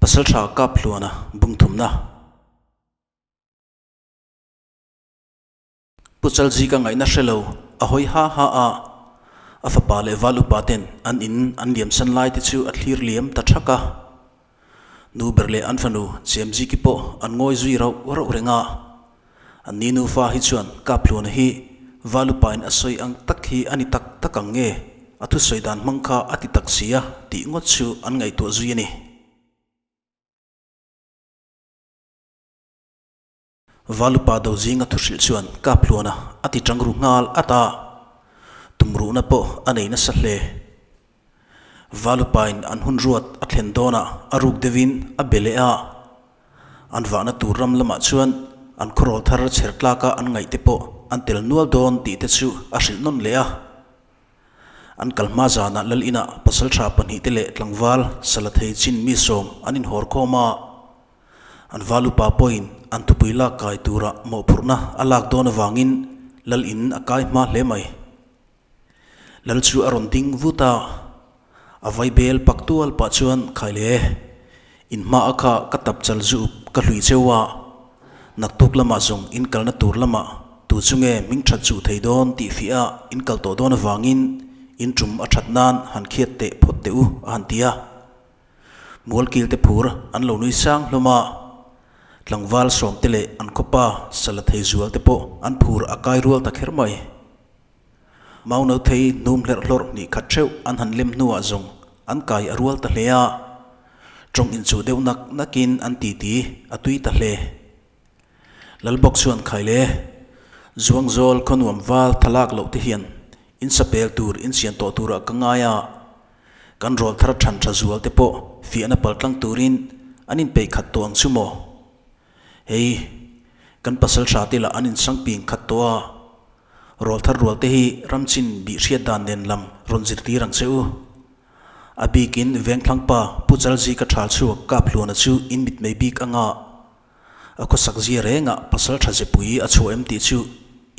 Pasaltha Kaphluana bungthumna. Pu Chalzika ngaihna hre lo a hawi ha ha a, a fapa leh val upa ten an in an liamsan lai te chu a thlir liam ta thak a. Nu ber leh an fanu Chemziki pawh an ngawi zui rauh rauh reng a. An ni nufa hi chuan Kaphluana hi val upa in a sawi ang tak hi a ni tak tak ang nge a thusawi dan hmang kha a ti tak si a tih ngawt chu an ngaihtuah zui a ni. Valupa do zinga thuhrilh chuan Kaphluana a ti tang ru nghal at a, tumruhna pawh a nei nasa hle. Valupain an hun ruat a thlen dawnah a ruk deuhin a be leh a, an vahna tur ram lamah chuan an khawrawl thar chher tlaka an ngaihte pawh an tel nual dawn tih te chu a hrilh nawn leh a. An kal hma zanah lal inah pasaltha pahnihte leh tlangval Salathei chin mi sawm an inhawr khawm a. An val upa pawhin an thupui lak kai tura mawhphurhna a lak dawn avangin lal in a kai hma hle mai. Lal chu a rawn ding vut a, a vai bel pak tual pah chuan khai le, in hma a kha ka tap chal zu up ka hlui cheu a, naktuk lamah zawng in kalna tur lamah tu chu nge hming that chuh thei dawn tih fiah a in kal tawh dawn avangin in tum a that nan han khiat teh phawt teh u a han ti a. Mualkil te phur an lo nui sang hlawm a, tlangval sawmte leh an khawpa sala thei zual te pawh an phur a kai rual ta kher mai. Mau no thei hnum hlerh hlawrh hnih khat theuh an han lem hnuah zawng an kai a rual ta hle a, tawng inchuh deuh nak nakin an titi a tui ta hle. Lalbawk chuan khai le, Zuangzawl khawnuam val thalak loh te hian insapel tur insian tawh turah ka ngai a, Kan rawl thar than tha zual te pawh fiahna pal tlang turin an inpeih khat tawh ang chu maw? Hei, kan pasal hra te lah an insang ping khat tawh a, rawl thar rual te hi ramchin bih hriat dan nen lam rawn zirtir ang che u. A bikin Vengthlangpa Pu Chalzi ka thal chhuak Kaphluana chu in mitmei bik anga a khawsak zia rengah pasal tha zepui a chhuah em tih chu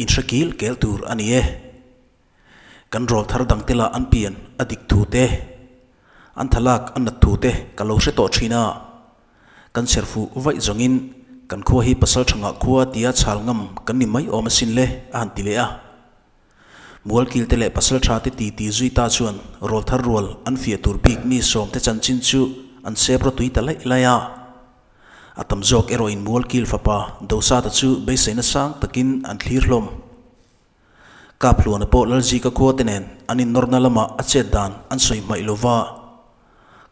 inhre kil kel tur a ni e. Kan rawl thar dang te lah an pian a dik thu te, an thalak a nat thu te ka lo hre tawh thin a. Kan chher fuh vaih zawngin kan khua hi pasal tha ngah khua tia chhal ngam kan ni mai awm asin le a han ti leh a. Mualkil te leh pasal tha te ti ti zui ta chuan rawl thar rual an fiah tur bik mi sawm te chanchin chu an sep rawtui ta laih laih a. A tam zawk erawhin Mualkil fapa Dosata chu beiseina sang takin an thlir hlawm. Kaphluana pawh Lalzika khua te nen an innawrna lamah a chet dan an sawi hmaih lo va,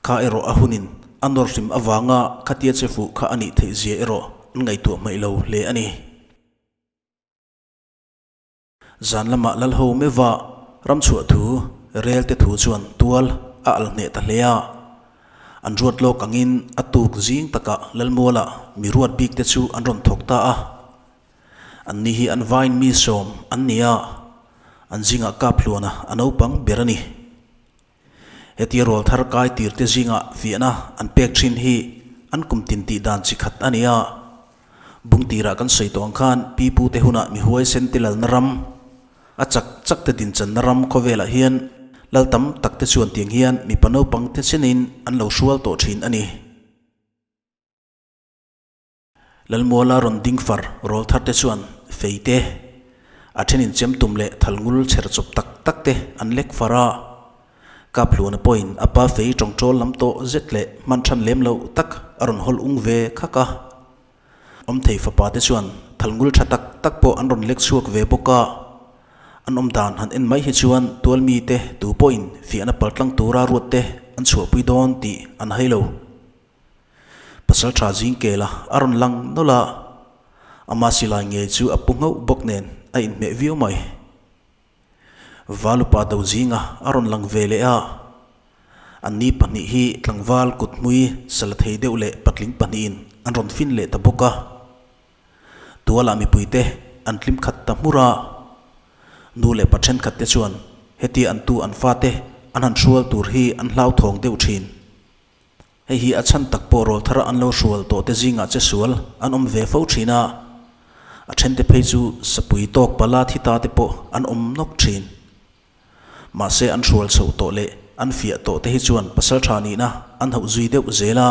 kha erawh a hunin a nawr hrim avanga khatia che fuh kha a nih theih zia erawh an ngaihtuah hmaih lo hle a ni. Zan lamah Lalho meuha ramchhuah thu rel te thu chuan tual a al hneh ta hle a, an ruat lawk angin a tuk zing takah Lalmualah mi ruat bik te chu an rawn thawk ta a. An ni hi an vain mi sawm an ni a, an zingah Kaphluana a naupang ber a ni. Hetia rual thar kai tir te zingah fiahna an pek thin hi an kum tin tih dan chi khat a ni a. Bung tirah kan sawi tawh ang khan pi pu te hunah mi huaisen te lalna ram, a chak chak te dinchanna ram khawvelah hian lal tam tak te chuan tiang hian mipa naupang te chenin an lo hrual tawh thin a ni. Lalmuala rawn ding far rawl thar te chuan fei te, a thenin chem tum leh thal ngul chher chawp tak tak te an lek far a. Kaphluana pawhin a pa fei tawngtawl lam tawh zet leh hman than lem loh tak a rawn hawl ung ve khak a. Awmthei fapa te chuan thal ngul tha tak tak pawh an rawn lek chhuak ve bawk a. An awm dan han en mai hi chuan tualmi te tu pawhin fiahna paltlang tura ruat te an chhuahpui dawn tih an hai lo. Pasal tha zing kel a, a rawn lang nawlh a, ama silai ngei chu a pu nghauh bawk nen a inhmeh viau mai. Valupa do zinga a rawn lang ve leh a, anni pahnih hi tlangval kut hmui sala thei deuh leh patling pahnihin an rawn fin leh ta bawk a. Tualah mipuite an tlim khat ta hmur a, nu leh pa thenkhat te chuan hetia an tu an fate an han hrual tur hi an hlauthawng deuh thin. Hei hi a chhan tak pawh rawl thar an lo hrual tawh te zingah che sual an awm ve fo thin a, a thente phei chu sapui tawk pala thi ta te pawh an awm nawk thin. Mahse an hrual chhoh tawh leh an fiah tawh te hi chuan pasal tha nihna an hauh zui deuh zel a.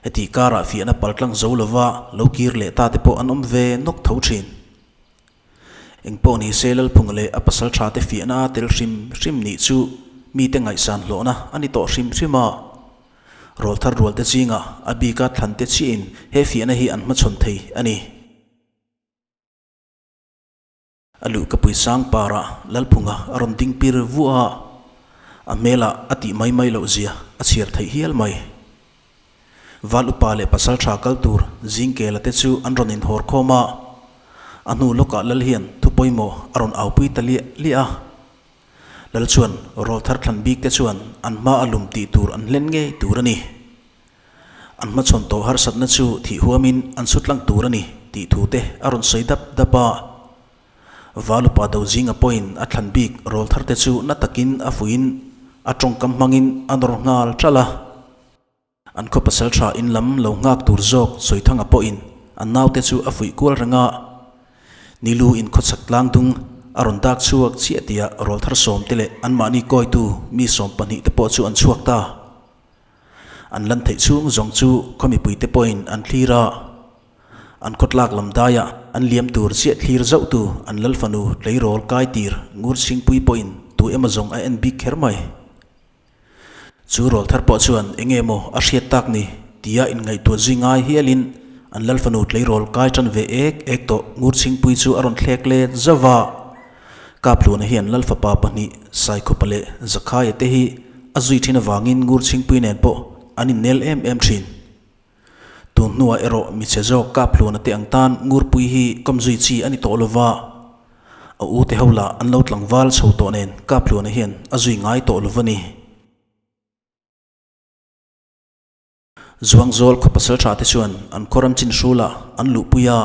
Heti karah fiahna paltlang zo lova lo kir leh ta te pawh an awm ve nawk tho thin. Engpawh ni se Lalphunga leh a pasal tha te fiahna a tel hrim hrim nih chu mite ngaihsan hlawhna a ni tawh hrim hrim a. Rawlthar rualte zingah a bika thlan te chiahin he fiahna hi an hmachhawn thei a ni. A luhkapui sang parah Lalphunga a rawn ding pir vuah a, a hmelah a tih mai mai loh zia a chhiar theih hial mai. Val upa leh pasal tha kal tur Zingkela te chu an rawn inhawr khawm a, a hnu lawkah Lal hian thu pawimawh a rawn aupui ta liah liah a. Lal chuan rawlthar thlan bik te chuan an hma a lum tih tur an hlen ngei tur a ni. An hmachhawn tawh harsatna chu thih huamin an su tlang tur a ni tih thu te a rawn sawi dap dap a. Valupa do zinga pawhin a thlan bik rawl thar te chu na takin a fuihin a tawngkam hmangin a nawr nghal ṭalh a. An khaw pasal tha in lam lo nghak tur zawk Sawithanga pawhin an naute chu a fuih kual reng a. Nilu in khawchhak tlang dung a rawn dak chhuak chiah tia rawl thar sawmte leh anmahni kawitu mi 12 te pawh chu an chhuak ta. An lan theih chhung zawng chu khaw mipuite pawhin an thlir a, an khawtlak lam daiah an liam tur chiah thlir zauhtu an lal fanu tleirawl kai tir ngur chhingpui pawhin tu emaw zawng a en bik kher mai. Chu rawl thar pawh chuan eng nge maw a hriat tak ni tia inngaihtuah zui ngai hialin an lal fanu tleirawl kai tan ve ek ek tawh ngur chhingpui chu a rawn thlek let zauh va. Kaphluna hian Lalfapa pahnih Saikhupa leh Zakhaia te hi a zui thin avangin Ngurchhingpui nen pawh an innel em em thin. Tun hnuah erawh michhe zawk Kaphluna te ang tan Ngurpui hi kawm zui chi a ni tawh lova, a u te ho lah an lo tlangval chho tawh nen Kaphluna hian a zui ngai tawh lova ni. Zuangzawl khaw pasal tha te chuan an khaw ram chin hrulah an luhpui a,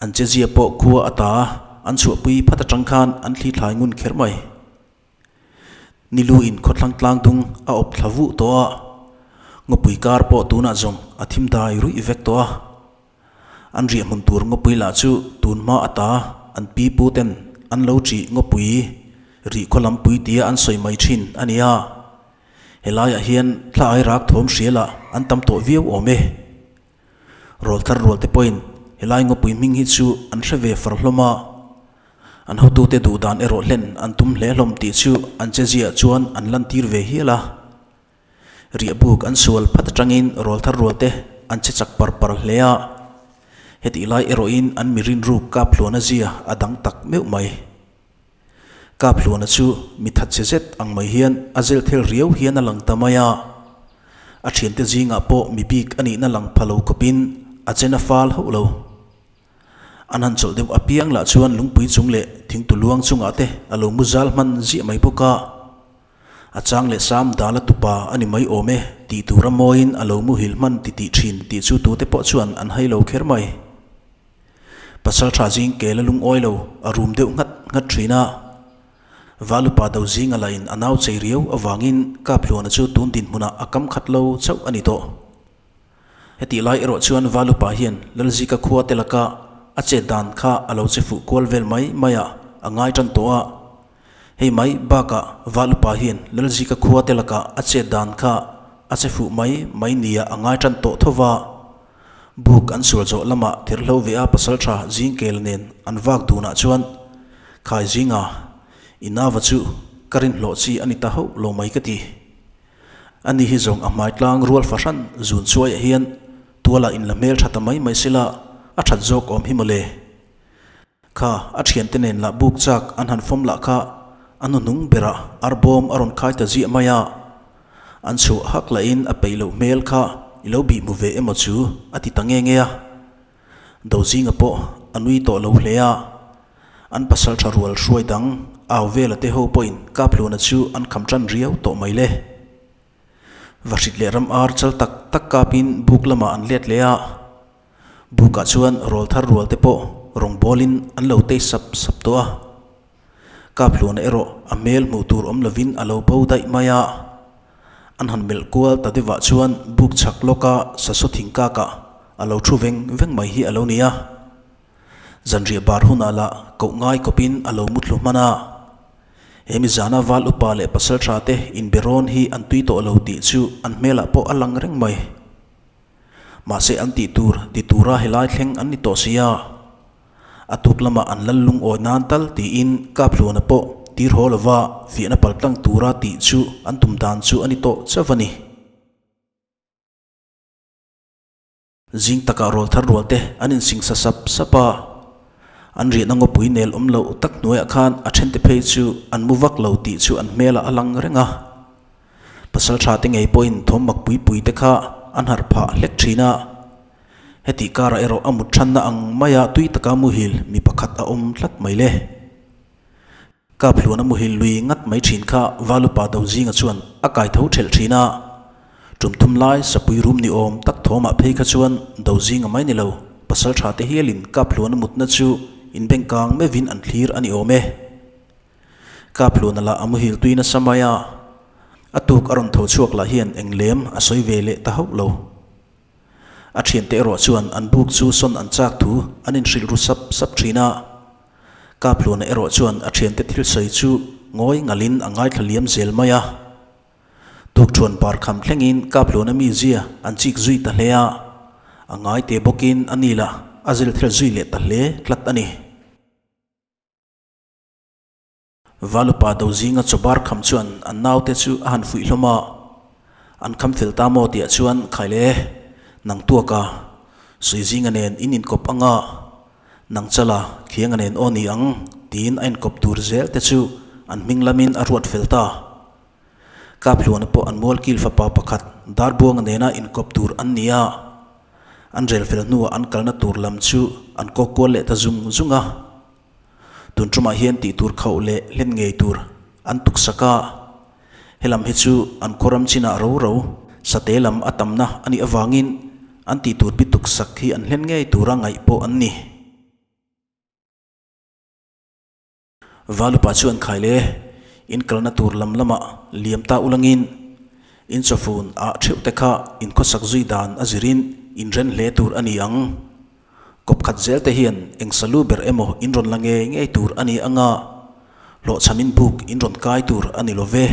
an chezia pawh khua a ta an chhuahpui phat atang khan an thli thlai ngun kher mai. Nilu in khawthlang tlang dung a awp thla vuh tawh a, ngawpui kar pawh tunah zawng a thim dai ruih vek tawh a. An riah hmun tur ngawpui lah chu tun hma a ta an pi pu ten an lo ṭih ngawpui rih khaw lampui tia an sawi mai ṭhin a ni a. Helaiah hian thla ai rak thawm hrialah an tam tawh viau awm e. Rawlthar rualte pawhin helai ngawpui hming hi chu an hre ve far hlawm a. An hotute duh dan erawh hlen an tum hle hlawm tih chu an cheziah chuan an lantir ve hial a. Riahbuk an sual phat atangin rawlthar rualte an che chak par par hle a. Hetih lai erawhin an mi rinruk kap hluana zia a dang tak meuh mai. Kaphluana chu mi thatchhe zet ang mai hian a zel thel riau hian a lang ta mai a. A thiante zingah pawh mi bik a nihna lang pha lo khawpin a chen a fal hauh lo. An han chawlh deuh apiang lah chuan lungpui chung leh thingtu luang chungah te a lo mu zal hman ziah mai bawk a. A chang leh sam dala tupa a ni mai awm e tih tura mawiin a lo muhil hman titih thin tih chu tute pawh chuan an hai lo kher mai. Pasal tha zing kel a lungawi lo, a rum deuh nghat nghat thin a. Valupa do zinga lahin a nau chei riau avangin Kaphluana chu tun dinhmunah a kam khat lo chauh a ni tawh. Hetih lai erawh chuan Valupa hian Lalzika khua te laka a chet dan kha a lo che fuh kual vel mai mai a, a ngai tan tawh a. Hei mai bakah Valupa hian Lalzika khua te laka a chet dan kha a che fuh mai mai nia a ngai tan tawh tho va. Buk an sual zawh lamah therhlo ve a pasal tha zingkel nen an vak dunah chuan khai zinga i nava chu ka rinhlawh chi a ni ta hauh lo mai ka ti. Ani hi zawng a hmai tlang rual fahran zun chhuaiah hian tualah inla hmel tha ta mai mai sela a that zawk awm hi mawle. Kha a thiante nen lah buk chak an han fawm lah kha a hnuhnung berah arbawm a rawn khai ta ziah mai a. An chhuah hak lahin a peih loh hmel kha i lo bih hmu ve emaw chu a ti ta nge nge a. Dozinga pawh a nui tawh lo hle a. An pasal tha rual hruai dang au vela te ho pawhin Kaphluna chu an kham tan riau tawh mai le. Vahrit leh ram ar chal tak tak kapin buk lamah an let leh a. Bukah chuan rawl thar rual te pawh rawng bawlin an lo tei sap sap tawh a. Kaphluana erawh a hmel hmuh tur awm lovin a lo bo daih mai a. An han melh kual ta deuhah chuan buk chhak lawka sasaw thingkakah a lo thu veng veng mai hi a lo ni a. Zanriah bar hunah lah koh ngai khawpin a lo muthlu hman a. He mizana val upa leh pasal tha te inbe rawn hi an tui tawh lo tih chu an hmelah pawh a lang reng mai. Mahse an tih tur ti tura helai thleng an ni tawh si a. A tuk lamah an lal lungawi nan tal tiin Kaphluana pawh tir haw lova fiahna paltlang tura tih chu an tum dan chu a ni tawh chauh a ni. Zing takah rawl thar rual te an insingsa sap sap a, an riahna ngawpui nel awm loh tak hnuaiah khan a thente phei chu an mu vak lo tih chu an hmelah a lang reng a. Pasal tha te ngei pawhin thawm mak pui pui te kha an harh phah hlek thin a. Hetih karah erawh a mut thanna ang maia tui taka muhil mi pakhat a awm tlat mai le. Kap hluan a muhil lui ngat mai thin kha Valupa do zinga chuan a kai tho thelh thin a. Tum thum lai sapui rum ni awm tak thawmah phei kha chuan do zinga mai ni lo, pasal tha te hialin kap hluan a mutna chu inbeng kang meuhin an thlir a ni awm e. Kap hluana lah a muhil tui nasa mai a, a tuk a rawn tho chhuak lah hian eng lem a sawi ve leh ta hauh lo. A thiante erawh chuan an buk chu sawn an chak thu an inhrilh ru sap sap thin a. Kaphluana erawh chuan a thiante thil sawi chu ngawi ngalhin a ngaithla liam zel mai a. Tukthuan par kham thlengin Kaphluana mizia an chik zui ta hle a, a ngaite bawkin a ni lah a zil thel zui leh ta hle tlat a ni. Valupa do zinga chawbar kham chuan an naute chu a han fuih hlawm a, an kham fel ta maw tihah chuan Khaile, nang tuaka, sui zinga nen in inkawp anga, nang chala khianga nen aw ni ang tiin a inkawp tur zel te chu an hming lamin a ruat fel ta. Kaphluana pawh an mualkil fapa pakhat Darbuanga nena inkawp tur an ni a, an rel fel hnuah an kalna tur lam chu an kawk kual leh ta zung zung a. Tun tumah hian tih tur khauh leh hlen ngei tur an tuksak a, helam hi chu an khawram chinah ro ro sate lam a tamna a nih avangin an tih tur bi tuksak hi an hlen ngei tura ngaih pawh an ni. Valupa chu an khai le, in kalna tur lam lamah liam ta ulangin in chawfun ah theuh te kha in khawsak zui dan a zirin in ren hle tur a ni ang. Kawp khat zel te hian eng salu ber emaw in rawn la ngei ngei tur a ni anga, hlawhchhamin buk in rawn kai tur a ni lo ve.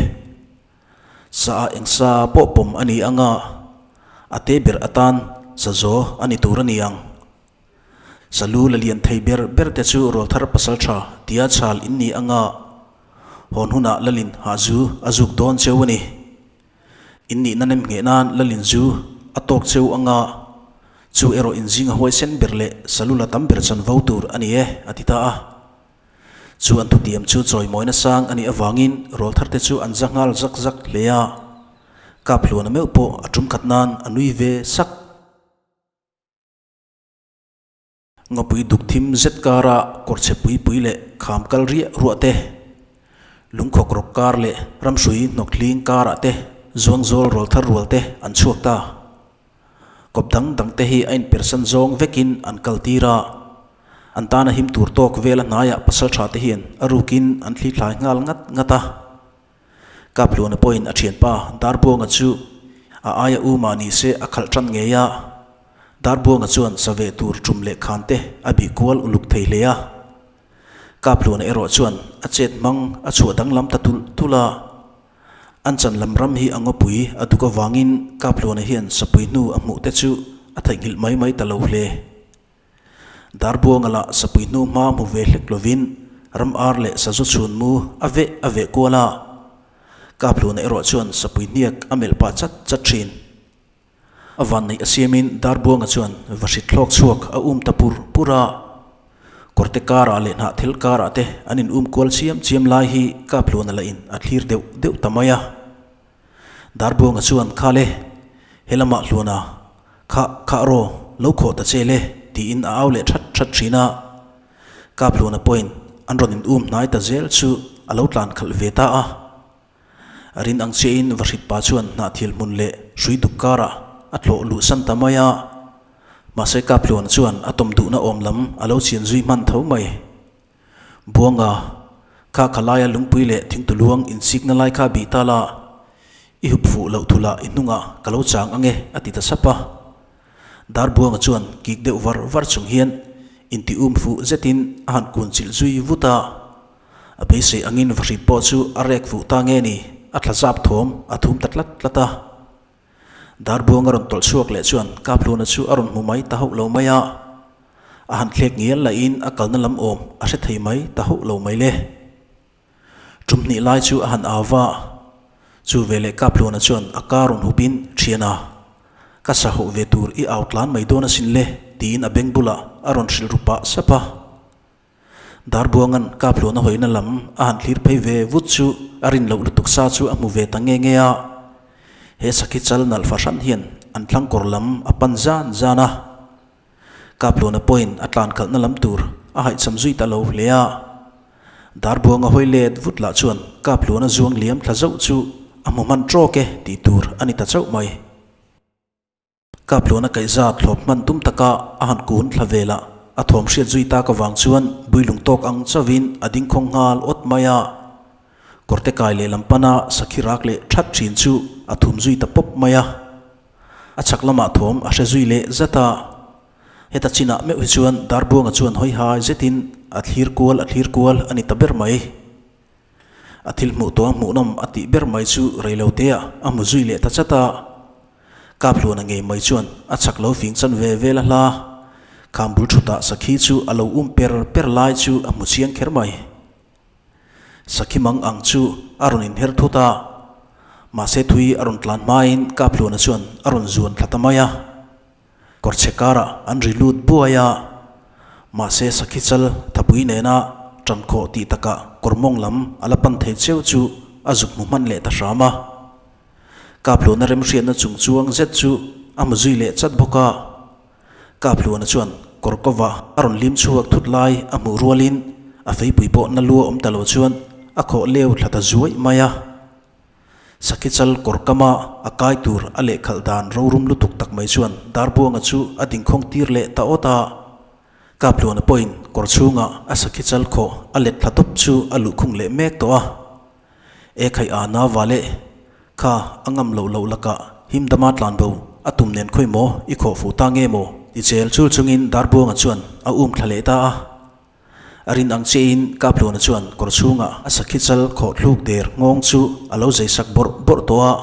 Sa ah eng sa pawh pawm a ni anga, a te ber atan sa zaw a ni tur a ni ang. Salu la lian thei ber ber te chu rawlthar pasal tha tia chhal in ni anga, hawn hunah lalin hahzu a zuk dawn cheu a ni. In nihna nem ngheh nan Lalin zu a tawk cheu anga, chu erawh in zinga huaisen ber leh salula tam ber chanvo tur a ni e, a ti ta a. Chu an thutiam chu chawimawina sang a nih avangin rawltharte chu an za nghal zak zak hle a. Kaphluana meuh pawh a tum khat nan a nui ve sak. Ngawpui duk thim zet kara kawr chhe pui pui leh kham kal riah ruah te, lungkhawk rawk kar leh ramhrui hnawk hling karah te zuangzawl rawl thar rual te an chhuak ta. Kawp dang dang te hi a inpersan zawng vekin an kal tir a, an tana him tur tawk vela hnaiah pasal tha te hian a rukin an thli thlai nghal ngat ngat a. Kaphluana pawhin a thianpa Darbuanga chu a aia u mah ni se a khalh tan ngei a. Darbuanga chuan sa ve tur tum leh khan te a bih kual uluk thei hle a. Kaphluana erawh chuan a chet hmang a chhuah danglam ta tulh tulh a. An chan lam ram hi a ngawpui a duk avangin Kaphluana hian sapui hnu a hmuh te chu a theihnghilh mai mai ta lo hle. Darbuanga lah sapui hnu hma hmu ve hlek lovin ram ar leh sazu chhun mu a veh a veh kual a. Kaphluna erawh chuan sapui hniak a melh pah chat chat thin. A vanneih a siamin Darbuanga chuan vahrit thlawk chhuak a um ta pur pur a. Kawrte karah leh hnahthel karah te an in um kual chiam chiam lai hi Kaphluna lah in a thlir deuh deuh ta mai a. Darbuanga chuan Kha le, he lamah hluana kha khah raw, lo khawh ta che le tiin a au leh that that thin a. Kaphluana pawhin an rawn in um hnai ta zel chu a lo tlan khalh ve ta a. A rin ang chiahin Vahrit pa chuan hnahthil hmun leh hrui duk karah a tlawh luh san ta mai a. Mahse Kaphluana chuan a tawm duhna awm lam a lo chian zui hman tho mai. Buanga, kha kha laia lungpui leh thingtu luang inchikna lai kha bih ta la, i hup fuh loh thula i hnungah ka lo chang ange a ti ta sap a. Darbuanga chuan kik deuh var var chung hian inti um fuh zetin a han kun chilh zui vut a. A beisei angin vahrit pawh chu a rek fuh ta nge ni, a thla zap thawm a thum ta tlat tlat a. Darbuang a rawn tawlh chhuak leh chuan Kaphluna chu a rawn hmu mai ta hauh lo mai a. A han thlek ngial lahin a kalna lam awm a hre thei mai ta hauh lo mai le. Tum hnih lai chu a han au va, chu veleh Kaphluna chuan a ka rawn hupin, Thiana, ka sa hauh ve tur i au tlan mai dawn asin le, tiin a beng bulah a rawn hrilh ru pah sap a. Darbuanga'n Kaphluna hawina lam a han thlir phei ve vut chu a rin loh lutuk sa chu a hmu ve ta nge nge a. He sakhi chal nalh fahran hian an thlang kawr lam a pan zan zan a. Kaphluna pawhin a tlan khalhna lam tur a haihcham zui ta lo hle a. Darbuanga hawi let vut lah chuan Kaphluna zuang liam thla zauh chu a hmu hman trawk e tih tur a ni ta chauh mai. Kaphluna kaihza thlawp hman tum taka a han kun thla velah a thawm hriat zui tak avang chuan builung tawk ang chauhin a ding khawng nghal awt mai a. Kawrte kai lehlam pana sakhi rak leh that thin chu a thum zui ta pawp mai a. A chhak lamah thawm a hre zui leh zat a. Heta chinah meuh hi chuan Darbuanga chuan hawi hai zetin a thlir kual a thlir kual a ni ta ber mai. A thil hmuh tawh a hmuhnawm a tih ber mai chu reiloteah a hmu zui leh ta chat a. Kaphluana ngei mai chuan a chhak lo fing chan ve vel a hla. Kham bul thutah sakhi chu a lo um per per lai chu a hmu chiang kher mai. Sakhi mang ang chu a rawn inher thut a, mahse thui a rawn tlan hmain Kaphluana chuan a rawn zuan thla ta mai a. Kawrchhe karah an ri lut buai a, mahse sakhi chal thapui nena tan khawh tih takah kawr mawng lam a la pan thei cheu chu a zuk hmu hman leh ta hram a. Kaphluana remhriatna chung chuang zet chu a hmu zui leh chat bawk a. Kaphluana chuan kawr kova a rawn lim chhuak thut lai a hmuh rualin a feipui pawh na lua awm ta lo chuan a khawh leu thla ta zuaih mai a. Sakhi chal kawr kama a kai tur a lehkhalh dan rorum lutuk tak mai chuan Darbuanga chu a dingkhawng tir leh ta awt a. Kaphluana pawhin kawr chhunga a sakhi chal khawh a let thla tawp chu a luhkhung leh mek tawh a. E khaih a na va leh kha a ngam loh loh lakah him dama tlan bo a tum nen khawi maw i khawh fuh ta nge maw? Ti chel chul chungin Darbuanga chuan a um thla leh ta a. A rin ang chiahin Kaphluana chuan kawr chhungah a sakhi chal khawh thluk der nghawng chu a lo zai sak bawrh bawrh tawh a.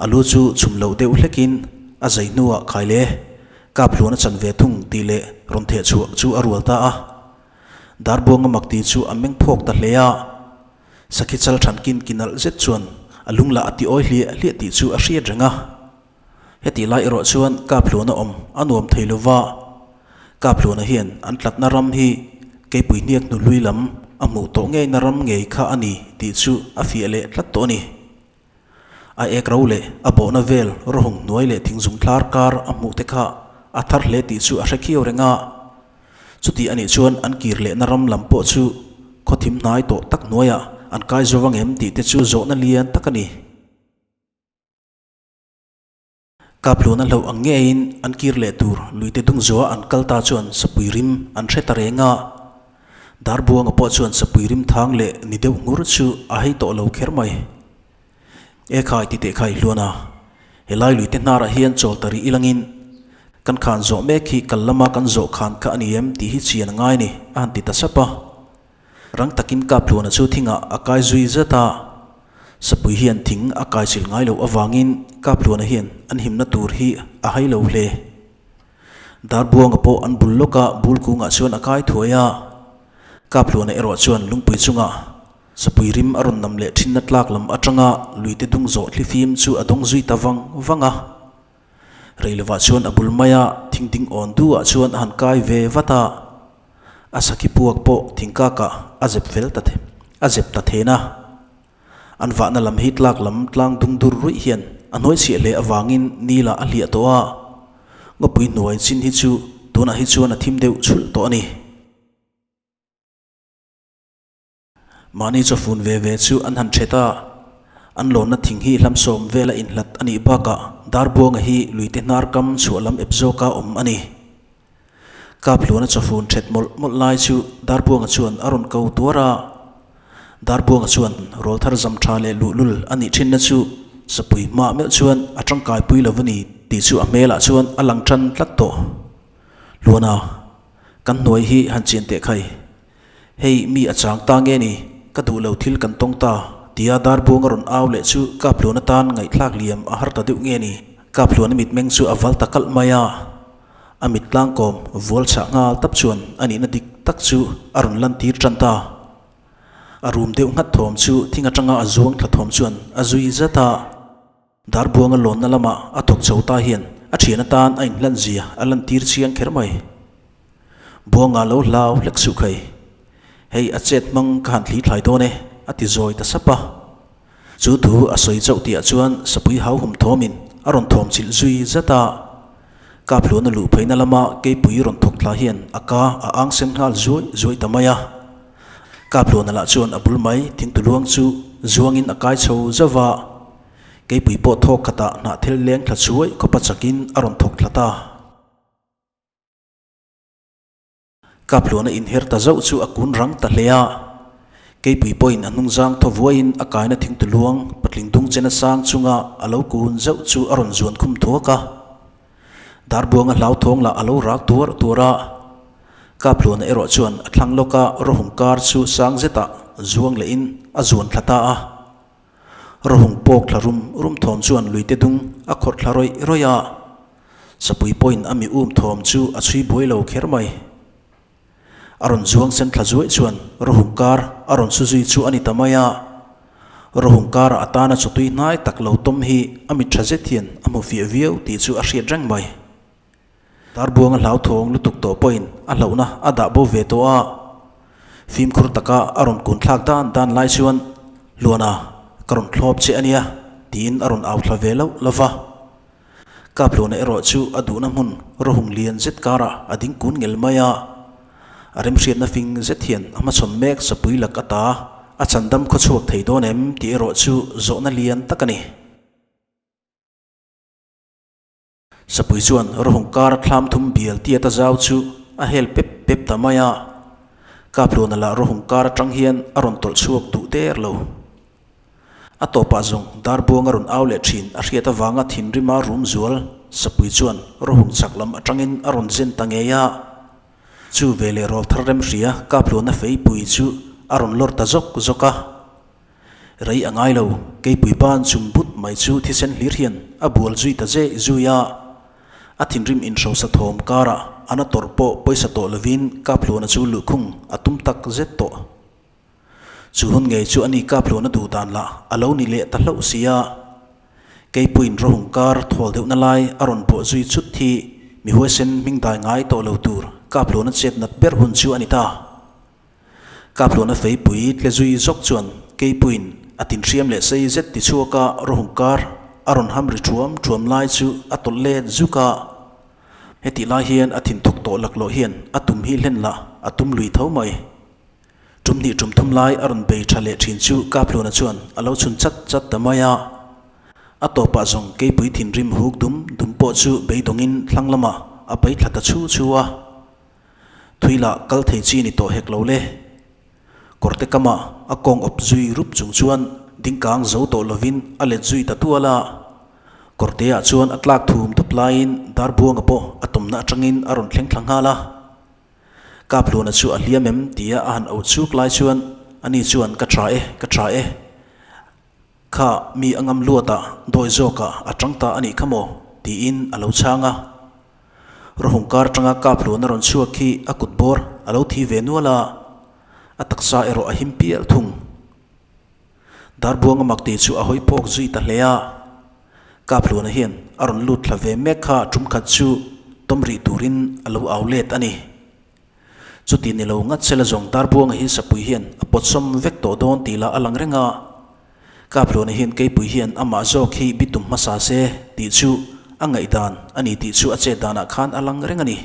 A lu chu chhum loh deuh hlekin a zai hnuah khai le Kaphluana chan ve thung tih leh rawn theh chhuah chu a rual ta a. Darbuanga mak ti chu a meng phawk ta hle a. Sakhi chal than kin ki nalh zet chuan a lung lah a ti awi hliah hliah tih chu a hriat reng a. Hetih lai erawh chuan Kaphluana awm a nuam thei lo va. Kaphluana hian an tlatna ram hi keipui hniak hnu hlui lam a hmuh tawh ngeina ram ngei kha a ni tih chu a fiah leh tlat tawh a ni. A ek ro leh a bawhna vel rawhung hnuai leh thingzung thlar kar a hmuh te kha a thar hle tih chu a hre khiau reng a. Chuti a nih chuan an kir lehna ram lam pawh chu khaw thim hnai tawh tak hnuaiah an kai zo vang em tih te chu zawhna lian tak a ni. Kaphluna hlauh ang ngeiin an kir leh tur luite dung zuah an kal ta chuan sapui rim an hre ta reng a. Darbuanga pawh chuan sapui rim thang leh ni deuh ngur chu a hei tawh lo kher mai. E khai ti teh khai hluan a, helai luite hnarah hian chawl ta rih ilangin kan khan zawh mek hi kal lama kan zawh khan kha a ni em tih hi chian a ngai ni a han ti ta sap a. Rang takin Kaphluana chu thingah a kai zui zet a, Sapui hian thing a kai chilh ngai loh avangin Kaphluana hian an himna tur hi a hai lo hle. Darbuanga pawh an bul lawka bul kungah chuan a kai thuai a, Kaphluana erawh chuan lungpui chungah Sapui rim a rawn nam leh thinna tlak lam atanga luite dung zawh thlifim chu a dawng zui ta vang vang a. Rei lovah chuan a bul maia thing ding awn duhah chuan a han kai ve vat a. A sakhi puak pawh thingkakah a zep fel ta a zep ta then a. An vahna lam hi tlak lam tlang dung dur ruih hian a hnuai chhiah hle avangin Nila a hliah tawh a. Ngawpui hnuai chin hi chu tunah hi chuan a thim deuh chhulh tawh a ni. Mahni chawfun ve ve chu an han ṭhet a, an lawnna thing hi hlamsawm vela inhlat a nih bakah Darbuanga hi luite hnar kam chhuah lam ep zawka awm a ni. Kaphluana chawfun ṭhet mawlh mawlh lai chu Darbuanga chuan a rawn ko tuar a, Darbuanga chuan rawlthar zam ṭha leh luhlul a nih ṭhinna chu sapui hma meuh chuan a ṭangkaipui lo a ni tih chu a hmelah chuan a lang ṭan tlat tawh. Hluana, kan hnuai hi han chian teh khai. Hei mi a chang ta nge ni, ka duh lo thil kan tawng ta, tia Darbuang a rawn au leh chu Kaphluan atan ngaihthlak liam a har ta deuh nge ni? Kaphluana mitmeng chu a val ta kalh mai a, a mit tlangkawm vual chhah nghal tap chuan a nihna dik tak chu a rawn lantir tan ta. A rum deuh nghat thawm chu thing atanga a zuang thla thawm chuan a zui zat a. Darbuanga lawnna lama a thawk chho ta hian a thian atan a inhlan zia a lantir chiang kher mai. Buanga lo hlau hlek suh khai. Hei a chet hmang ka han thli thlai dawn e, a ti zawi ta sap a. Chu thu a sawi chauh tihah chuan sapui hauhum thawmin a rawn thawm chilh zui zat a. Kaphluana luh pheina lama keipui rawn thawk thla hian a ka a ang sen nghal zuai zuai ta mai a. Kaphluana lah chuan a bul mai thingtuluang chu zuangin a kai chho zauh va. Keipui pawh thawk khatah hnahthel leng thla chhuai khawpa chakin a rawn thawk thla ta. Kaphluana inher ta zauh chu a kun rang ta hle a. Keipui pawhin a hnungzang thaw vuaiin a kaina thingtuluang patling dung chena sang chunga a lo kun zauh chu a rawn zuan khum thuak a. Darbuanga hlauthawng lah a lo rak tuar tuar a. Kaphluana erawh chuan a thlang lawka rawhung kar chu sang zetah zuang lehin a zuan thla ta a. Rawhung pawk thla rum rum thawm chuan luite dung a khawrh thla rawih rawih a, sapui pawhin a mi um thawm chu a chhui buai lo kher mai. A rawn zuang sen thla zuaih chuan rawhung kar a rawn su zui chu a ni ta mai a, rawhung karah a tana chawtui hnai tak lo tawm hi a mit tha zet hian a hmu fiah viau tih chu a hriat reng mai. Darbuanga hlauthawng lutuk tawh pawhin a hlauhna a dah bo ve tawh a, fimkhur taka a rawn kun thlak dan dan lai chuan, Luana, ka rawn thlawp che a nia, tiin a rawn au thla ve loh lo va. Kapluana erawh chu a duhna hmun rawhung lian zet karah a ding kun ngel mai a, a remhriatna fing zet hian a hmachhawn mek sapui lak ata a chandam khawchhuak thei dawn em tih erawh chu zawhna lian tak a ni. Sapui chuan rawhung kar thlam thum bial tiat a zau chu a hel pep pep ta mai a, Kapluna lah rawhung kar atang hian a rawn tawlh chhuak duh der lo. A tawpah zawng Darbuang a rawn au leh thin a hriat avanga thinrima rum zual Sapui chuan rawhung chak lam atangin a rawn zen ta ngei a. Chu veleh rawlthar remhria Kapluna feipui chu a rawn lawr ta zawk zawk a. Rei a ngai lo, keipui ban chung but mai chu thisen hlir hian a bual zui ta zeh zui a. A thinrim inhrosa thawm karah a na tawrh pawh pawisa tawh lovin Kaphluana chu luhkhung a tum tak zet tawh. Chu hun ngei chu ani Kaphluana duh dan lah a lo ni leh ta hlauh si a. Keipuiin rawhung kar thawl deuhna lai a rawn bawh zui chut hi mi huaisen hming dai ngai tawh lo tur Kaphluana chet nat ber hun chu a ni ta. Kaphluana feipui tle zui zawk chuan Keipuiin a tinhriam leh sei zet ti chhuak a rawhung kar a rawn ham ri thuam thuam lai chu a tawlh let zuk a. Hetih lai hian a thinthawk tawh laklawh hian a tum hi hlen lah a tum lui tho mai. Tum hnih tum thum lai a rawn bei tha leh thin chu Kaphluana chuan a lo chhun chat chat ta mai a. A tawpah zawng Keipui thinrim huk dum dum pawh chu beidawngin thlang lamah a pai thla ta chhu chhu a. Thui lah kal thei chi ni tawh hek lo le. Kawrte kamah a kawng awp zui rup chung chuan dingkang zo tawh lovin a let zui ta tual a. Kawrteah chuan a tlak thum dup laiin Darbuanga pawh a tawmna atangin a rawn thleng thla nghal a. Kaphluna chu a hliam em tia a han auh chuk lai chuan ani chuan ka tha e, ka tha e. Kha mi a ngam luatah dawi zawkah a tang ta a nih kha maw? tiin a lo chhang a. Rawhung kar atanga kap hlun a rawn chhuak khi a kut bawr a lo thi ve nual a, a taksa erawh a him pial thung. Darbuanga mak tih chu a hawi phawk zui ta hle a. Kap hluna hian a rawn lut thla ve mek kha tum khat chu tawm rih turin a lo au let a ni. Chuti ni lo ngat sela zawng Darbuanga hi sapui hian a pawtsawm vek tawh dawn tih lah a lang reng a. Kaphluana hian keipui hian amah zawk hi bitum hmasa se tih chu a ngaihdan a ni tih chu a chet danah khan a lang reng a ni.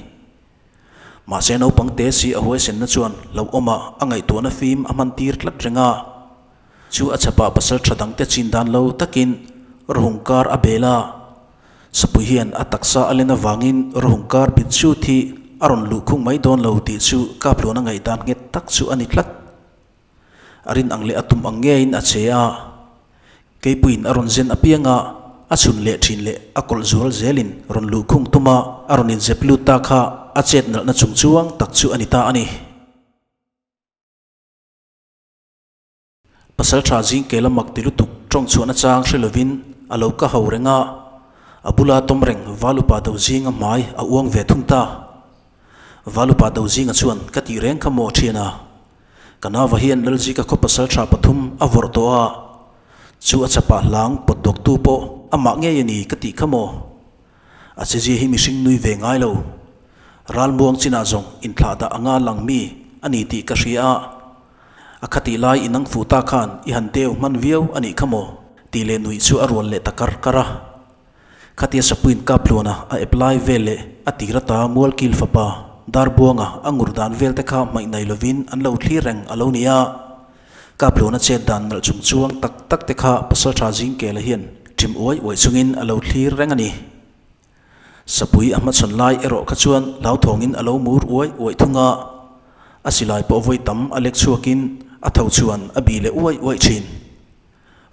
Mahse naupang te si a huaisenna chuan hlauhawmah a ngaihtuahna fim a hman tir tlat reng a. Chu a chhapah pasal tha dangte chin dan lo takin rawhung kar a bel a. Sapui hian a taksa a len avangin rawhung kar bit chut hi a rawn luhkhung mai dawn lo tih chu Kaphluana ngaihdan nghet tak chu a ni tlat. A rin ang leh a tum ang ngeiin a che a, Keipuiin a rawn zen apiang a, a chhun leh thin leh a kawlh zual zelin rawn luhkhung tum a, a rawn inzep lut ta kha a chet nalhna chung chuang tak chu a ni ta a ni. Pasal tha zing ke la mak ti lutuk tawng chhuahna chang hre lovin a lo ka ho reng a. A bula tawm reng Valupa do zinga hmai a uang ve thung ta. Valupa do zinga chuan ka tih reng kha maw thian a. Ka nauva hian Lalzika khaw pasal tha pathum a vawrh tawh a, chu a chapah hlang pawt dawktu pawh amah ngei a ni ka tih kha maw. A chezia hi mihring nui ve ngai lo. Ralmuang chinah zawng inthlah dah anga lang mi a ni tih ka hria a. A khatih lai i nang fuh ta khan i han deu hman viau a nih kha maw? tih leh nuih chu a rual leh ta kar kar a. Khatia Sapuiin Kapluana a ep lai vel leh a tir ata Mualkil fapa Darbuanga a ngur dan vel te kha hmaih nei lovin an lo thlir reng a lo ni a. Kapluana chet dan nalh chung chuang tak tak te kha Pasaltha Zingkela hian ṭim uai uai chungin a lo thlir reng a ni. Sapui a hmachhawn lai erawh kha chuan hlauthawngin a lo mur uai uai thung a, a silai pawh vawi tam a lek chhuakin a tho chuan a bih leh uai uai thin.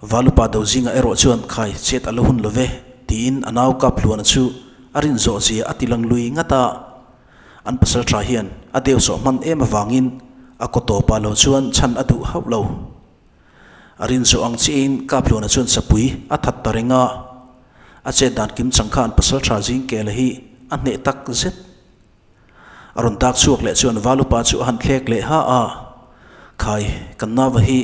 Valupa do zingah erawh chuan khai chet a la hun lo ve tiin a nau kap hluana chu a rin zawh zia a ti lang lui ngat a. An pasal tha hian a deuhsawh hman em avangin a kaw tawpah lo chuan chhan a duh hauh lo. A rin zawh ang chiahin Kaphluana chuan sapui a that ta reng a, a chet dan kim chang khan Pasaltha Zingkela hi a hneh tak zet. A rawn dak chhuak leh chuan Valupa chu a han thlek leh ha a, Khai, kan nava hi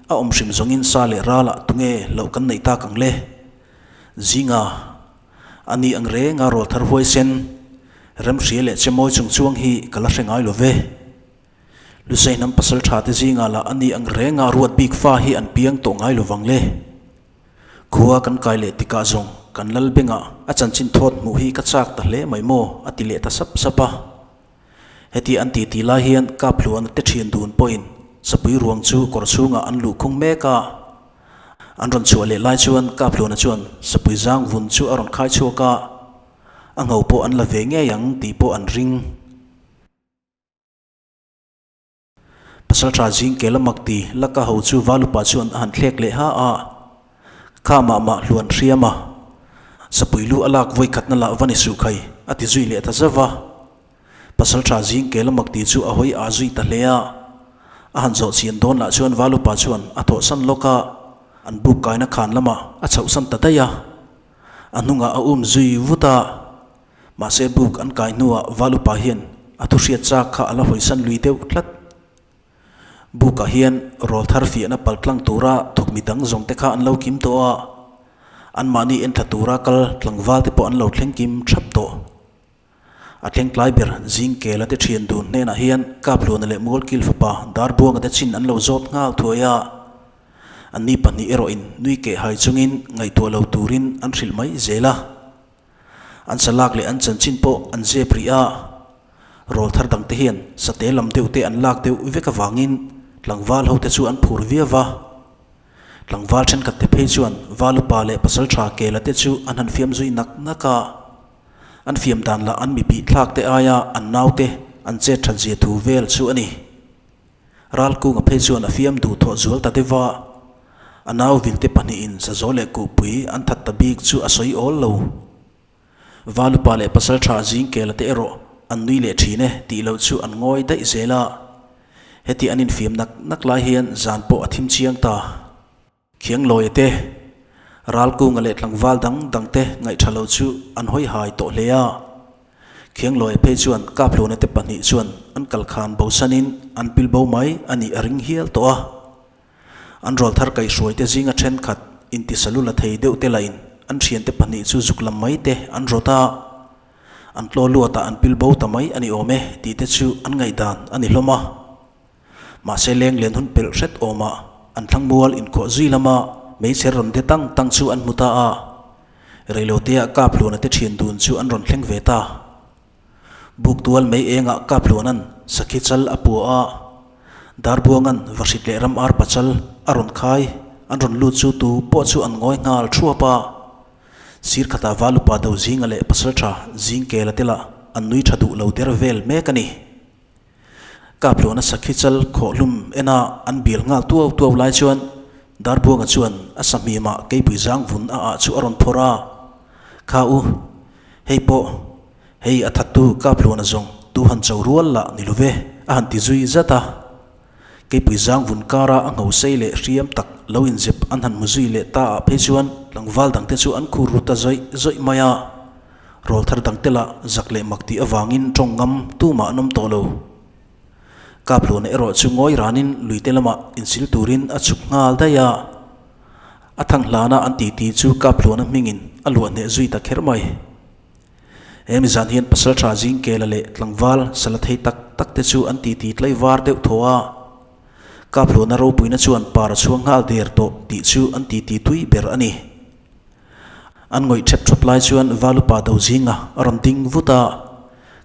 a awm hrim zawngin sa leh ralah tunge loh kan neih tak ang le? Zinga, a ni ang renga rawlthar huaisen, remhria leh chemawi chung chuang hi ka la hre ngai lo ve. Lusei hnam pasal tha te zingah lah a ni ang reng a ruat bik fa hi an piang tawh ngai lovang le. Khua kan kai leh tikah zawng kan lal bengah a chanchin thawt hmuh hi ka chak ta hle mai maw a ti leh ta sap sap a. Heti an ti ti lai hian Kaphluana te thian dun pawhin sapui ruang chu kawr chhungah an luh khung mek a. An rawn chhuah leh lai chuan Kaphluana chuan sapui zang vun chu a rawn khai chhuak a, a ngho pawh an la ve ngei ang tih pawh an ring. Pasalṭha zing ke la mak ti laka ho chu Valupa chuan a han thlek leh ha a, Kha mah mah hluan hriam a, sapui lu a lak vawi khatna lah va ni suh khai a ti zui leh ta zauh va. Pasalṭha zing ke la mak ti chu a hawi aa zui ta hle a, a han zawh chian dawn lah chuan Valupa chuan a thawhsan lawk a, an buk kaina khan lamah a chhohsan ta daih a, a hnungah a um zui vut a. Mahse buk an kai hnuah Valupa hian a thu hriat chak kha a la hawisan lui deuh tlat. Bukah hian rawlthar fiahna pal tlang tura thawk mi dang zawng te kha an lo kim tawh a, anmahni en thla tura kal tlangval te pawh an lo thleng kim thap tawh. A thleng tlai ber Zingkela te thian dun hnenah hian Kaphluana leh Mualkil fapa Darbuanga te chin an lo zawt nghal thuai a, anni pahnih erawhin nui keh hai chungin ngaihtuah lo turin an hrilh mai zel a. An salak leh an chanchin pawh an zep rih a, rawl thar dangte hian sate lam deuh te an lak deuh vek avangin tlangval hote chu an phur viau va. Tlangval thenkhat te phei chuan Valupa leh Pasaltha Kela te chu an han fiam zui nak nak a. An fiam dan lah an mi bih thlak te aia an naute an chet that zia thu vel chu a ni. Ralkunga phei chuan a fiam duh thawh zual ta deuh va, a nau vilte pahnihin Sazaw leh Kuhpui an that ta bik chu a sawi awl lo. Valupa leh Pasaltha Zingkela te erawh an nui leh thin e tih loh chu an ngawi daih zel a, heti an infiam nak nak lai hian zan pawh a thim chiang ta. Khianglawia te, Ralkunga leh tlangval dang dang te ngaihṭha lo chu an hawi hai tawh hle a. Khianglawia phei chuan Kaphluna te pahnih chuan an kal khan bosanin an pil bo mai a nih a ring hial tawh a. An rawlthar kaihhruai te zinga ṭhenkhat intisalu la thei deuh te lahin an ṭhiante pahnih chu zuk lam mai te an rawt a. An tlaw luatah an pil bo ta mai a ni awm e tih te chu an ngaihdan a ni hlawm a. Mahse leng len hun pelh hret awmah an thlang mual inkhawh zui lama meichher rawn de tang tang chu an hmu ta a, reiloteah Kaphluana te thian dun chu an rawn thleng ve ta. Buk tual mei engah Kaphluana'n sakhi chal a pua a, Darbuanga'n vahrit leh ram ar pachal a rawn khai an rawn lut chu tu pawh chu an ngawi nghal thuap a. Sir khatah Valupa do zinga leh Pasaltha Zingkela te lah an nui tha duh lo der vel mek a ni. Kaphluana sakhi chal khawhhlum ena an bial nghal tuau tuau lai chuan Darbuanga chuan a sahmimah keipui zang vun a ah chu a rawn phawrh a, Kha u, hei pawh, hei a thattu Kaphluana zawng tu han cho rual lah ni lo ve, a han ti zui zat a. Keipui zang vun kara a ngho sei leh hriam tak lo inzep an han hmu zui leh ta ah phei chuan tlangval dangte chu an khur ru ta zawih zawih mai a. Rawlthar dangte lah zak leh mak tih avangin tawng ngam tumah an awm tawh lo. Kaphluna erawh chu ngawi ranin luite lamah insil turin a chhuk nghal daih a. A thang hlana an titi chu Kaphluna hmingin a luah hneh zui ta kher mai. He mizan hian pasaltha Zingkela leh tlangval sala thei tak tak te chu an titi tlai var deuh thaw a. Kaphluna ropuina chuan par a chhuang nghal der tawh tih chu an titi tui ber a ni. An ngawih ṭhep ṭhup lai chuan Valupa do zinga a rawn ding vut a,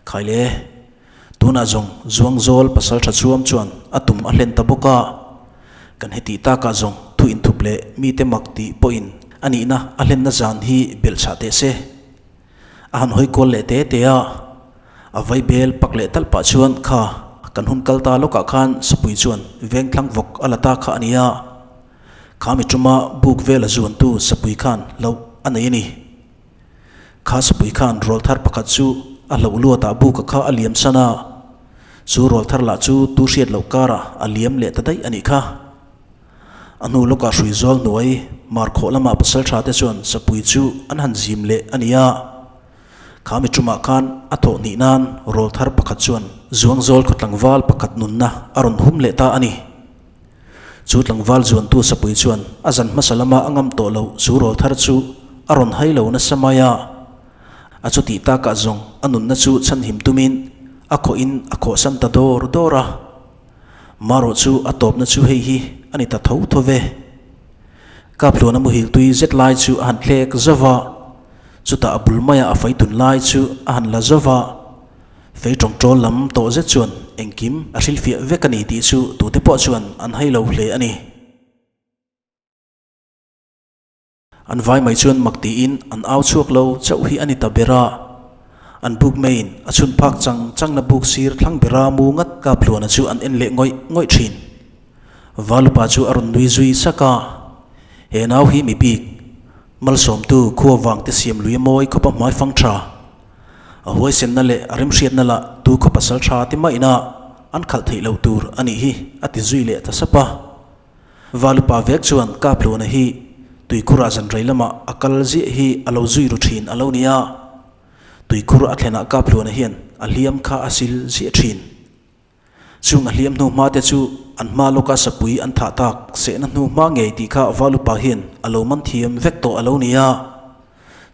Khaile, tunah zawng Zuangzawl pasalṭha chuam chuan a tum a hlen ta bawk a, kan hetih takah zawng thu inthup leh mite mak tih pawhin a nihna a hlenna zan hi belhchhah teh se. A han hawi kual leh te te a, a vai bel pak leh talh pah chuan kha kan hun kal ta lawkah khan Sapui chuan vengthlang vawk a la ta kha a ni a. Kha mi tuma buk vela zuantu Sapui khan hlauh a nei a ni. Kha Sapui khan rawlthar pakhat chu a hlauh luatah buka kha a liam san a, chu rawlthar lah chu tu hriat loh karah a liam leh ta daih a nih kha. A hnu lawkah hrui zawl hnuai mar khawh lamah pasal tha te chuan Sapui chu an han zim leh a ni a. Kha mi tumah khan a thawh hnih nan rawlthar pakhat chuan Zuangzawl khaw tlangval pakhat nunna a rawn hum leh ta a ni. Chu tlangval zuantu Sapui chuan a zan hmasa lama a ngam tawh loh chu rawlthar chu a rawn hai lo nasa mai a. A chutih takah zawng a nunna chu chhanhim tumin a khawhin a khawhsan ta dawr dawr a. Marawh chu a tawpna chu hei hi a ni ta tho tho ve. Kaphluana muhil tui zet lai chu a han thlek zauh a, chutah a bul maia a fei tun lai chu a han la zauh a. Fei tawngtawl lam tawh zet chuan engkim a hrilhfiah vek a ni tih chu tute pawh chuan an hai lo hle a ni. An vai mai chuan mak tiin an au chhuak lo chauh hi a ni ta ber a. An buk maiin a chhun phak chang changna buk sir thlang bera mu ngat Kaphluana chu an en leh ngawih ngawih thin. Valupa chu a rawn nui zui sak a, He nau hi mi bik, malsawmtu khua vangte siam lui a mawi khawp a hmai fang tha. A huaisenna leh a remhriatna lah tu khaw pasal tha ti maina an khalh theih lo tur a nih hi a ti zui leh ta sap a. Valupa vek chuan Kaphluana hi tuikhurah zanrei lamah a kal ziah hi a lo zui ru thin a lo ni a. Tuikhur a thlenah Kaphluana hian a hliam kha a sil ziah thin. Chung a hliam hnu hma te chu an hma lawka sapui an thah tak sehna hnu hma ngei tih kha Valupa hian a lo man thiam vek tawh a lo ni a.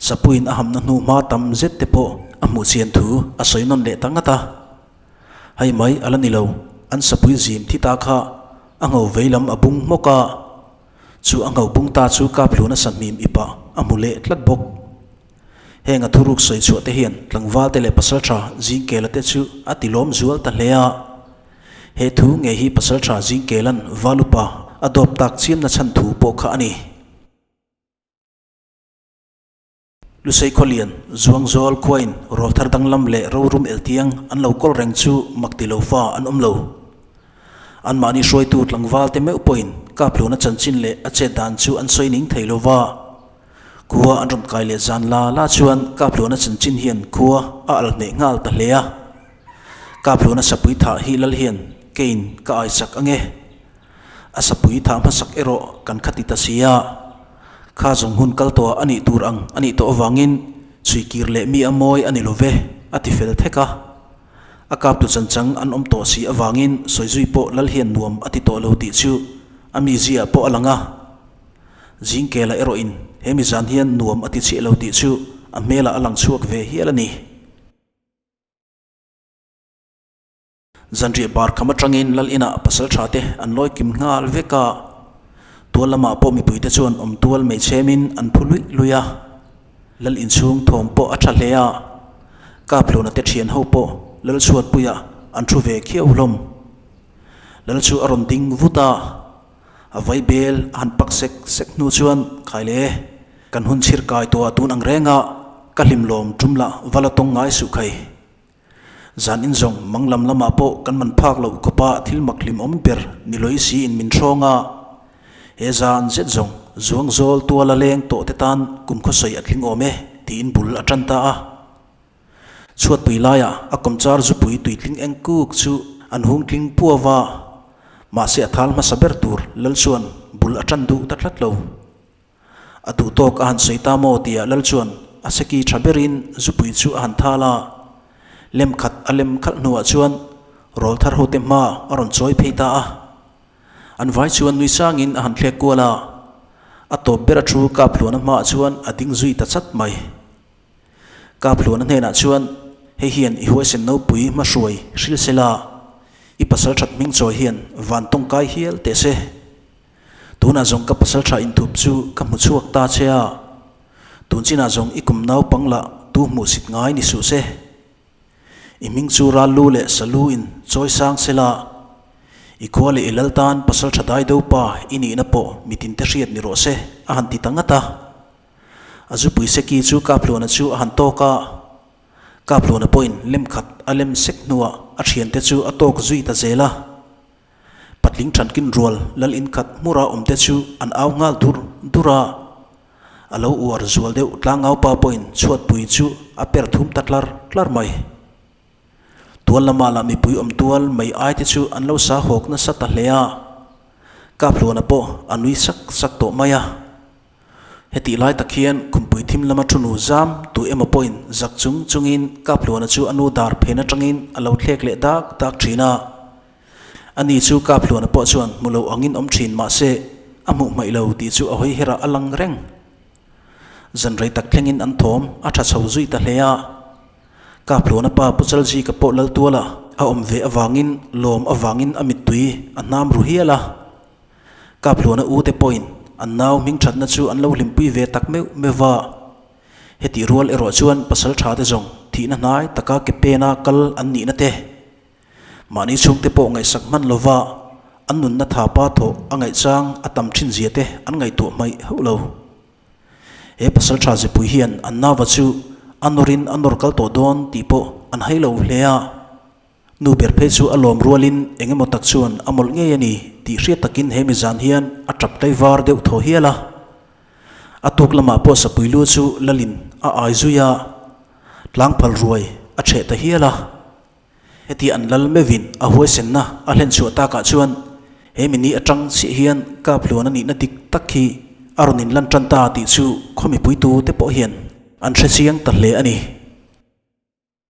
Sapuiin a hamna hnu hma tam zet te pawh a hmuh chian thu a sawi nawn leh ta ngat a. Hei mai a la ni lo, an sapui zim thi ta kha a ngho vei lam a bung hmawk a, chu a ngho bung ta chu Kaphluna sahmim ipah a hmu leh tlat bawk. Heng a thuruk sawi chhuah te hian tlangval te leh pasaltha Zingkela te chu a ti lawm zual ta hle a. He thu ngei hi pasaltha Zingkela'n Valupa a dawp tak chiamna chhan thu pawh kha a ni. Lusei Khawlian, Zuangzawl khuain rawlthar danglam leh rorum eltiang an lo kawl reng chu mak ti lo fa an awm lo. Anmahni hruaitu tlangval te meuh pawhin Kaphluna chanchin leh a chet dan chu an sawi ning thei lo va. Khua an rawn kai leh zan la la chuan Kaphluna chanchin hian khua a al hneh nghal ta hle a. Kaphluna sapui thah hi lal hian keiin ka aisak ange. A sapui thah hmasak erawh kan kha ti ta si a, kha zawng hun kal tawhah a nih tur ang a nih tawh avangin chhuikir leh mi a mawi a ni lo ve, a ti fel thek a. A kaptu chanchang an awm tawh si avangin sawizui pawh lal hian nuam a ti tawh lo tih chu a mizia pawh a lang a. Zingkela erawhin he mizan hian nuam a ti chhiah lo tih chu a hmelah a lang chhuak ve hial a ni. Zanriah bar kham atangin lal inah pasal tha te an lawi kim nghal vek a, tual lamah pawh mipui te chuan awm tual mai chhemin an phu luih luih a, lal inchhung thawm pawh a tha hle a, Kaphluna te thian ho pawh lal chhuatpuiah an thu ve khiau hlawm. Lal chu a rawn ding vut a, a vai bel a han pak sek sek hnu chuan Khaile, kan hun chhir kai tawhah tun ang renga ka hlim lawm tum lah va la tawng ngai suh khai. Zan in zawng mang lam lamah pawh kan man phak loh khawpa thil mak hlimawm ber ni lawih siin min hrawng a. He zan zet zawng zuang zawl tuala leng tawh te tan kum khawsawi a tling awm e tiin bul a tan ta a. Chhuatpui laiah a kawmchar zupui tuitling eng kuk chu an hung tling puau a, mahse a thal hmasa ber tur lal chuan bul a tan duh ta tlat lo. A duh tawk a han sawi ta maw tia lal chuan a seki tha berin zupui chu a han thal a. Lem khat a lem khalh hnuah chuan rawlthar hote hma a rawn chawi phei ta a. An vai chuan nui sangin a han thlek kual a. A tawp ber a thu Kaphluana hmaah chuan a ding zui ta chat mai. Kaphluana hnenah chuan, Hei hian i huaisen nopui hmahruai hril se la, i pasal that hming chawi hian van tawngkai hial teh se. Tunah zawng ka pasal tha inthup chu ka hmu chhuak ta che a, tun chinah zawng i kum naupang lah tu hmuh sit ngai ni suh se. I hming chu ral lu leh sa lu in chawi sang se la, i khua leh i lal tan pasal tha dai do pa i nihna pawh mitin te hriat ni rawh se, a han ti ta ngat a. A zupui seki chu Kaphluana chu a han tawk a, Kaphluana pawhin lem khat a lem sek hnuah a thiante chu a tawk zui ta zel a. Patling thankin rual lal in khat hmura awmte chu an au nghal dur dur a. A lo uar zual deuh tlangaupa pawhin chhuatpui chu a per thum ta tlar tlar mai. Tual lamah lah mipui awm tual mai ai te chu an lo sa hawk nasa ta hle a. Kaphluana pawh a nui sak sak tawh mai a. Hetih lai tak hian khumpui thim lama thu nu zam tu emaw pawhin zak chung chungin Kaphluana chu a nu dar phen atangin a lo thlek leh dak dak thin a. Ani chu Kaphluana pawh chuan hmu lo angin awm thin mahse a hmuh hmaih lo tih chu a hawi herah a lang reng. Zan rei tak thlengin an thawm a tha chho zui ta hle a. Kaphluana pa Pu Chalzika pawh Laltuala a awm ve avangin lawm avangin a mittui a hnam ru hial a. Kaphluana u te pawhin an nau hming thatna chu an lo hlimpui ve tak meuh meuh va. Hetih rual erawh chuan pasal tha te zawng thihna hnai taka ke pena kal an nihna te, mahni chhungte pawh ngaihsak hman lova an nunna thapa thawh a ngaihchang a tam thin zia te an ngaihtuah hmaih hauh lo. He pasal tha zepui hian an nauva chu a nawrin a nawr kal tawh dawn tih pawh an hai lo hle a. Nu ber phei chu a lawm rualin eng emaw tak chuan a mawlh ngei a ni tih hriat takin he mizan hian a tap tlai var deuh thaw hial a. A tuk lamah pawh sapui lu chu lalin a ai zui a, tlangphal ruai a chheh ta hial a. Heti an lal meuhin a huaisenna a hlen chhuah takah chuan he mini atang chiah hian Kaphluan a nihna dik tak hi a rawn inlan tan ta tih chu khaw mipuitu te pawh hian an hre chiang ta hle a ni.